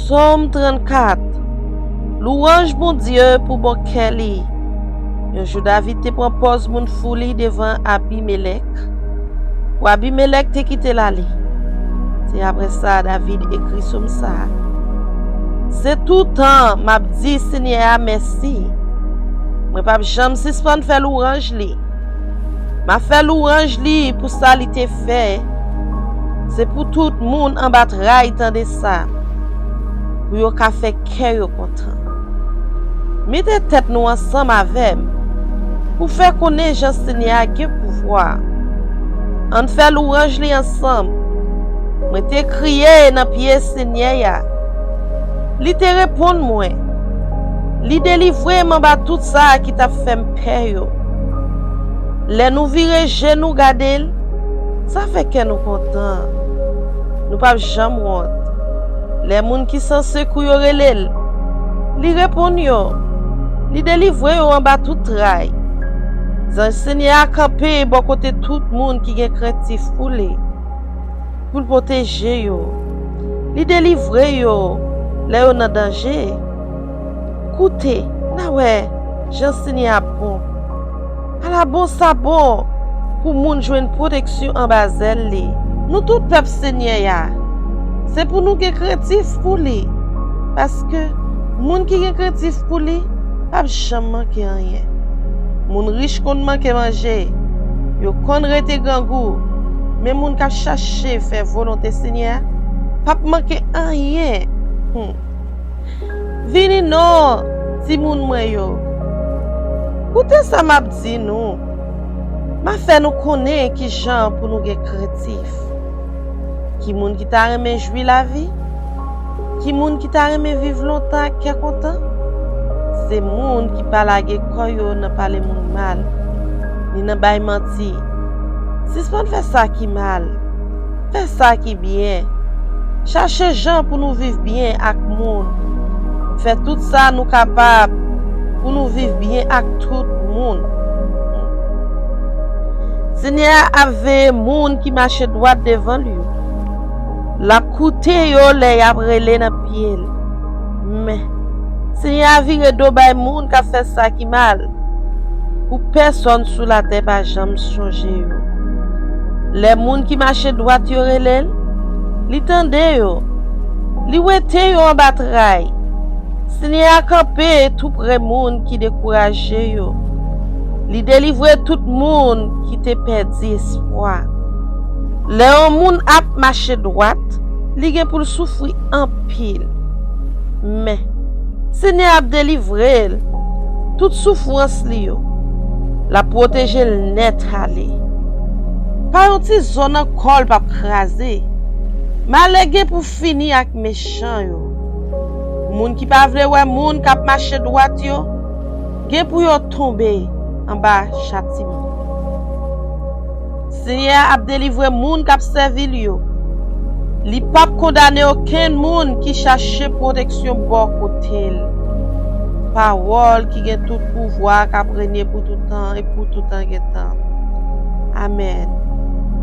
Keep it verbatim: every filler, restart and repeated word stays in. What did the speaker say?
Sòm trannkat. Lwanj Bondye pou bon kè li. Yon jou David te pran pòz moun fou li devan Abimelèk. Pou Abimelèk te kite l ale. Se apre sa David ekri sòm sa a. Se toutan m ap di Senyè a mèsi. Mwen p ap janm sispann fè lwanj li. M ap fè lwanj li pou sa li te fè. Se pou tout moun anba tray tande sa, pou yo ka fè kè yo kontan. Mete tèt nou ansanm avè m pou fè konnen jan Senyè a gen pouvwa. Ann fè lwanj li ansanm. Mwen te kriye nan pye Senyè a. Li te reponn mwen. Li delivre m anba tout sa ki t ap fè m pè yo. Lè nou vire je nou gade l, sa fè kè nou kontan. Nou p ap janm wont. Lè moun ki san sekou yo rele l, li reponn yo. Li delivre yo anba tout tray. Zanj Senyè a kanpe bò kote tout moun ki gen krentif pou li, pou l pwoteje yo. Li delivre yo lè yo nan danje. Koute, n a wè jan Senyè a bon. Ala bon sa bon pou moun jwenn pwoteksyon anba zèl li. Nou tout pèp Senyè a, se pou nou gen krentif pou li. Paske moun ki gen krentif pou li p ap janm manke anyen. Moun rich konn manke manje, yo konn rete grangou, men moun k ap chache fè volonte Senyè a p ap manke anyen. Hmm. Vini non, timoun mwen yo. Koute sa m ap di nou. M ap fè nou konnen ki jan pou nou gen krentif. Ki moun ki ta renmen jwi lavi? Ki moun ki ta renmen viv lontan ak kè kontan? Se moun ki pa lage kò yo nan pale moun mal, ni nan bay manti. Sispann fè sa ki mal. Fè sa ki byen. Chache jan pou nou viv byen ak moun. Fè tout sa nou kapab pou nou viv byen ak tout moun. Senyè a ap veye moun ki mache dwat devan l yo. L ap koute yo lè y ap rele nan pye l. Men, Senyè a vire do bay moun k ap fè sa ki mal, pou pèsonn sou latè pa janm sonje yo. Lè moun ki mache dwat yo rele l, li tande yo. Li wete yo anba tray. Senyè a kanpe toupre moun ki dekouraje yo. Li delivre tout moun ki te pèdi espwa. Lè yon moun ap mache dwat, li gen pou l soufri anpil. Men, Senyè a ap delivre l tout soufrans li yo. L ap pwoteje l nèt ale. Pa yon ti zo nan kò l p ap kraze. Malè gen pou fini ak mechan yo. Moun ki pa vle wè moun k ap mache dwat yo, gen pou yo tonbe anba chatiman. Senyè a ap delivre moun k ap sèvi l yo. Li p ap kondane okenn moun ki chache pwoteksyon bò kote l. Pawòl ki gen tout pouvwa k ap renye pou toutan e pou toutan gen tan. Amèn.